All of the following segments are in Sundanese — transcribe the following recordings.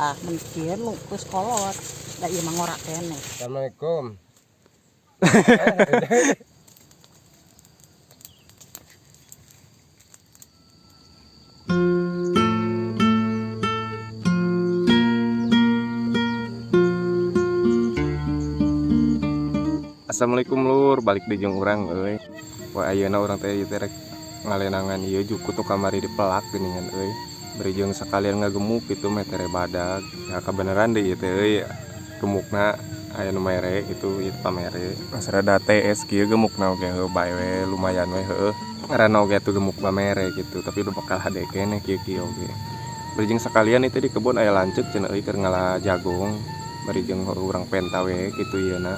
Tah mun kieu nu geus kolot da ieu mah ngora keneh. Assalamualaikum. Assalamualaikum lur, balik di jeung urang euy. Wah ayeuna urang teh ieu teh rek ngalenangan ieu jukut nu kamari dipelak geuningan euy. Bari jeung sakalian ngagemuk kitu meh tere badag. Ya kabeneran deui ieu teh euy, gemukna aya nu mere kitu ieu pamere. Asa rada TS kieu gemukna oge heuh bae we lumayan we heueuh. Ngaranna oge atuh gemuk pamere kitu, tapi udah bakal hade keneh kieu-kieu oge. Bari jeung sakalian itu di kebon aya lanceuk cenah euy keur ngala jagung. Bari jeung urang penta we kitu ieuna.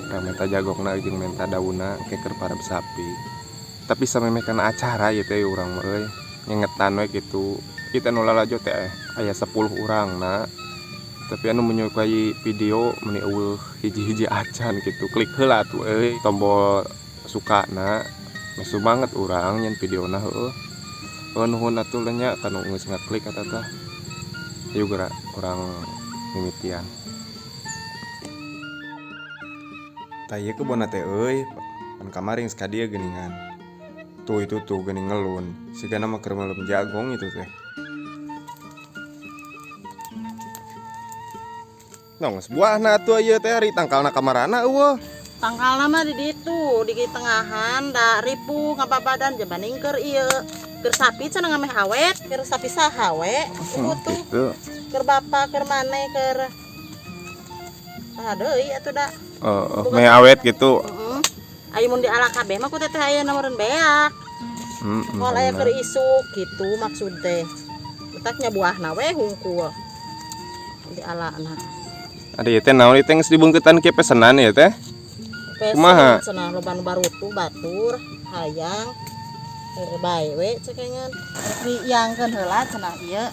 Urang menta jagongna jeung menta daunna ke keur parab sapi. Tapi samemeh kana acara ieu teh urang mah euy, nyengetan we kitu. Kita nu lalajo teh aya 10 urangna. Tapi anu menyukai video meni eueuh hiji-hiji acan kitu. Klik heula atuh euy tombol sukana. Mesu banget urang nyen videona heueuh. Heuh nuhun atuh nya kanu geus ngaklik eta tah. Ayo geura urang mimitian. Tah ieu kebonna teh euy, pan kamari geus ka dieu geuningan. Tuh itu tuh geuning ngelun, sigana mah keur meuleum jagong itu teh. Nah, geus buahna atuh ieu teh ari tangkalna kamarana eueuh. Tangkalna mah di ditu, di tengahan da ripuh ngababadan jabaning keur ieu. Keur sapi cenah ngameh awet, keur sapi saha we, tuh. Gitu. Keur bapa, keur maneh, keur saha deui atuh da. Oh, meh awet gitu. Heeh. Aya mun diala kabeh mah ku teteh aya meureun beak. Moal aya keur isuk gitu maksud teh. Letaknya buahna we hungkul. Dialana. Ada ieu teh naon ieu teh geus dibeungkeutan kieu pesenan ieu teh? Kumaha? Cenah loba nu barutuh batur hayang bae we cekengan. Diangkeun heula cenah ieu.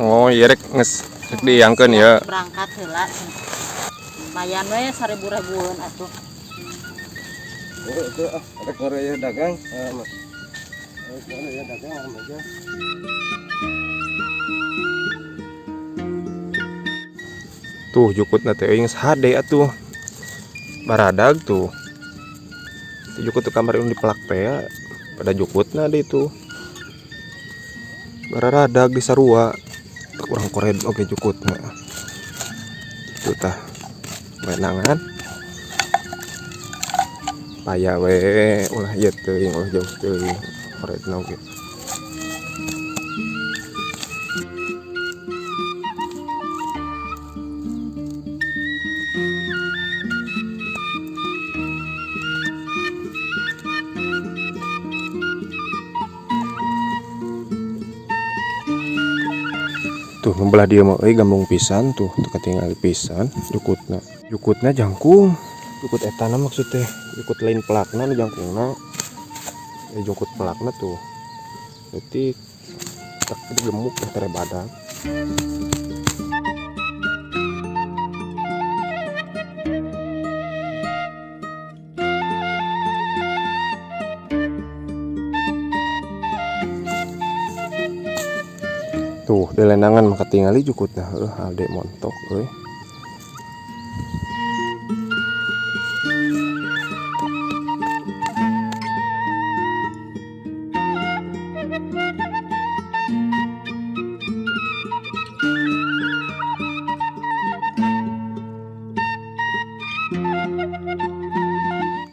Oh, ieu rek geus rek diangkeun ieu. Berangkat heula cenah. Lumayan we 1000 ribuan atuh. Oh, itu ah, rek ngorek dagang, Mas. Rek ngorek dagang aja. Tuh jukutna teh geus hade atuh. Baradag tuh. Itu jukut tuh kamari nu dipelak teh ya. Pada jukutna deui tuh. Bararadag di sarua. Kurang kored oge jukutna. Itu tah. Wenangan. Paya we ulah ieu teuing, ulah jauh teuing koredna oge. Tuh membelah dia mah euy gambung pisan tuh, teu katingali pisan jukutna. Jukutna jangkung. Jukut etana maksud teh, jukut lain pelakna nu jangkungna. Jukut pelakna tuh. Berarti tak gemuk teh tere badak. Tuh, di lenangan mah katingali jukutna heueuh hade montok euy.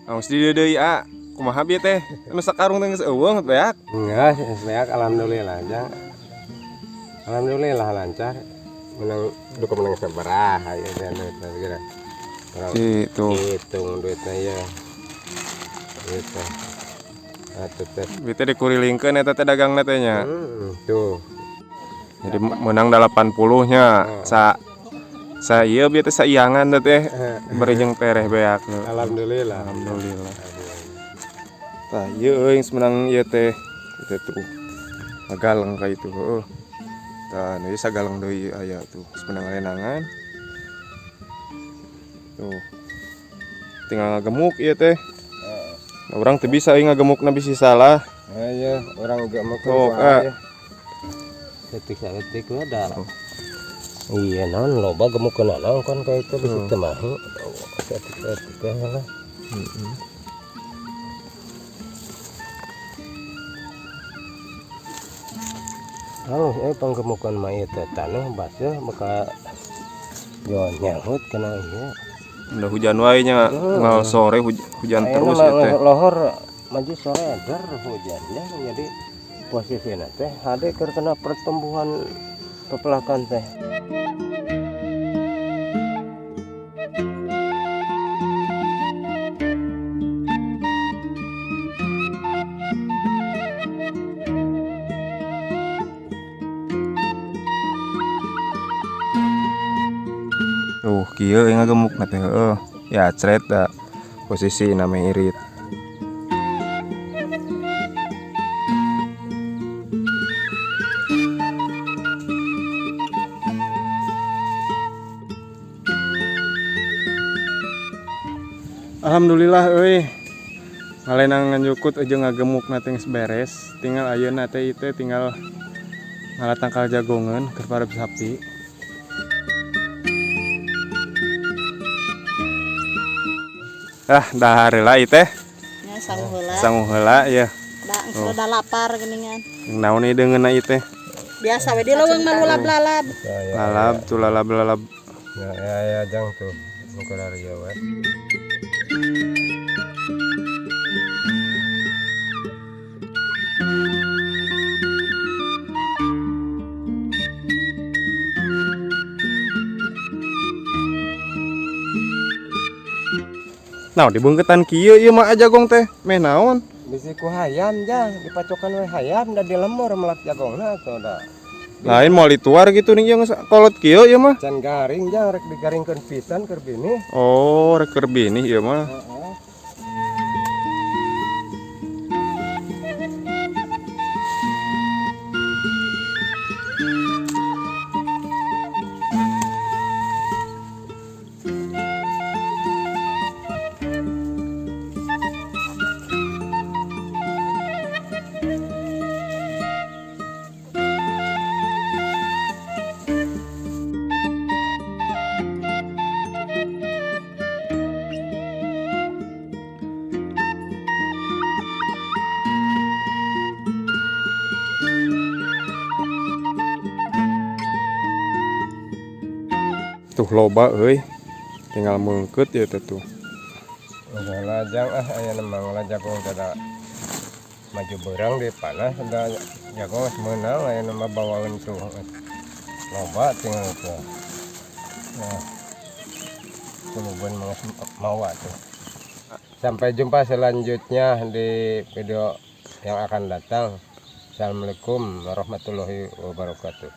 Awas di dieu deui, A. Kumaha bieu teh? Anu sakarung teh geus eueuh beak? Enggak, beak alhamdulillah aja. Alhamdulillah lancar. Menang duka menang sabaraha ya dan kira. Gitu. Hitung duitnya ya. Gitu. Atuh teh. Bieu teh dikurilingkeun eta teh dagangna teh nya. Tuh. Jadi menang 80 nya. Sa ieu bieu teh saiangan teh bari jeung tereh beak. Alhamdulillah. Alhamdulillah. Tah ieu euy geus menang ieu teh. Ieu teh tuh. Ngagaleng ka itu heueuh. Tah nu ieu sagaleng deui aya tuh geus menang lenangan. Tuh. Tinggal ngagemuk ieu teh. Nah, urang teu bisa euy ngagemukna bisi salah. Ayo, urang gemuk Tuh, kumaha ah. ya. Detik saeutik we da. Tuh. Iya naon loba gemukeun naon kan ka itu bisi teu mahi. Saeutik-saeutik teh lah. Halus panggemukan mah ieu teh taneuh baseuh bakal jo nyahut kana ieu. Udah hujan wae nya, ngal sore hujan Ayeuna terus mah ya teh. Lohor maju sore der hujannya jadi posisina teh hade keur kena pertumbuhan pepelakan teh. Tuh kieu yang ngagemuk na teh heueuh. Ya cret da posisi na meh irit. Alhamdulillah euy. Ngalenangan jukut jeung ngagemuk na teh geus beres. Tinggal ayeuna teh ieu teh tinggal ngala tangkal jagongeun keur parab sapi. Ah, dahar heula ieu teh. Nya sangu heula. Sangu heula ya. Da geus rada lapar geuningan. Naon ieu deungeunna ieu teh? Biasa we di leuweung mah lulab-lalab. Lalab tuh lalab-lalab. Ya ya ya jang tuh. Muka dari jauh we. Nah, dibungketan kieu ieu mah jagong teh. Meh naon? Bisi ku hayam jang, dipacokan we hayam da di lemur melak jagongna atuh da. Lain moal dituar gitu nih jeung kolot kieu ieu mah. Can garing jang, rek digaringkeun pisan keur bini. Oh, rek keur bini ieu mah. Heeh. Tuh loba euy. Tinggal meungkeut ya teh tuh. Lajang ah aya mah jagung teh da maju beurang di panas da jagung geus meunang aya mah bawaeun tuh. Loba tinggal tuh. Nah. Kulubeun mah geus mawa tuh. Sampai jumpa selanjutnya di video yang akan datang. Assalamualaikum warahmatullahi wabarakatuh.